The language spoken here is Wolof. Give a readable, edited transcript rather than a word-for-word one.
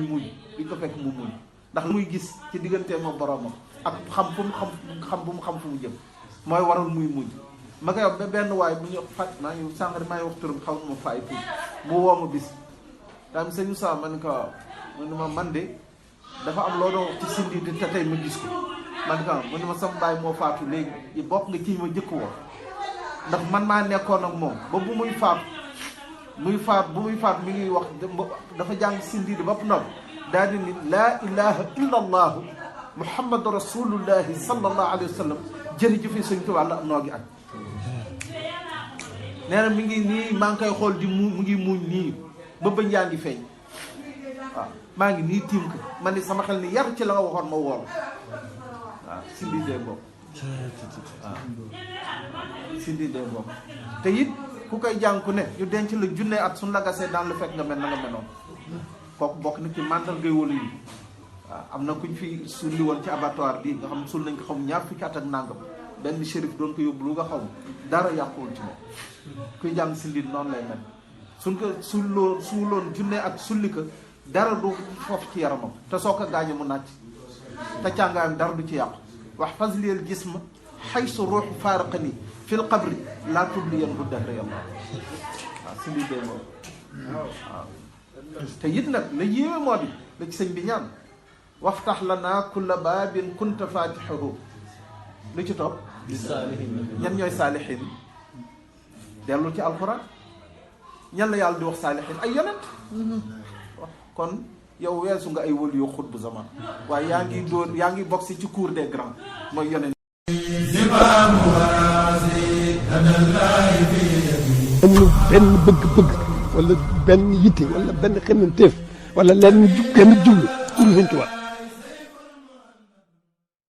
muñ duñ ko fekk mu muñ ndax muy gis ci digganteem ak boroomam ak xam fu mu xam bu mu xam fu mu jëm mooy waral muy muñ ma koy wax ba benn waay bu ñu fàtt maa ngi sànq maa ngi wax turam xaw ma faay tuuti mu woo ma bis daam sëñ Moussa ma ne ko mu ne ma man de dafa am loo doon ci sindi di te tey ma gis ko man ko mu ne ma sama baay moo faatu léegi bokk nga kii ma jëkk woo ndax man maa nekkoon ak moom ba bu muy faatu bu muy faatu mi ngi wax dafa jàng sindi di bopp noonu daal di ni laa ilaha illa allahu muhammadu rasulullahi sallallahu alayhi wa sallam jërëjëfe sëñ Tuubaa la noo gi ak nee na mi ngi nii maa ngi koy xool di mu ngi muñ nii ba bëñ yaa ngi feeñ waaw maa ngi nii tiim ko man ni sama xel ni yar ci la nga waxoon ma wool waaw sindi dee boobu waaw sindi dee boobu te it ku koy jàng ku ne ñu denc la junne at suñ la gasee daan la fekk nga mel na nga meloon kooku bokk na ci màndargay wala yi waaw am na kuñ fi sulli woon ci abattoir bi nga xam sul nañ ko xam ñaar fukki at ak nàngam benn shérif doon ko yóbbu lu nga xaw dara yàquwul ci moom kuy jàng sindi noonu lay mel suñ ko suuloon junne ak sulli ko dara du foofu ci yaramam te soo ko gaañu mu nàcc te càngaayam dara du ci yàqu wax fasliyel jisma xaysu ruuxu faaraqani fil qabri laa tubliyan bu dahra yàlla waaw sindi dee moom waaw te it nag la yéeme moo di la ci sëñ bi ñaan waftax lana kulla baabin kunta faatixahu lu ci topp ñan ñooy saalixiin dellu ci alxuraan ñan la yàlla di wax saalixiin ay yonent kon yow weesu nga ay wël yoo xut bu zaman waaye yaa ngi bokk ci cour des grands mooy yonent benn bëgg-bëgg wala benn yitte wala benn xemmanteef wala lenn genn jublu Sëñ Tuubaa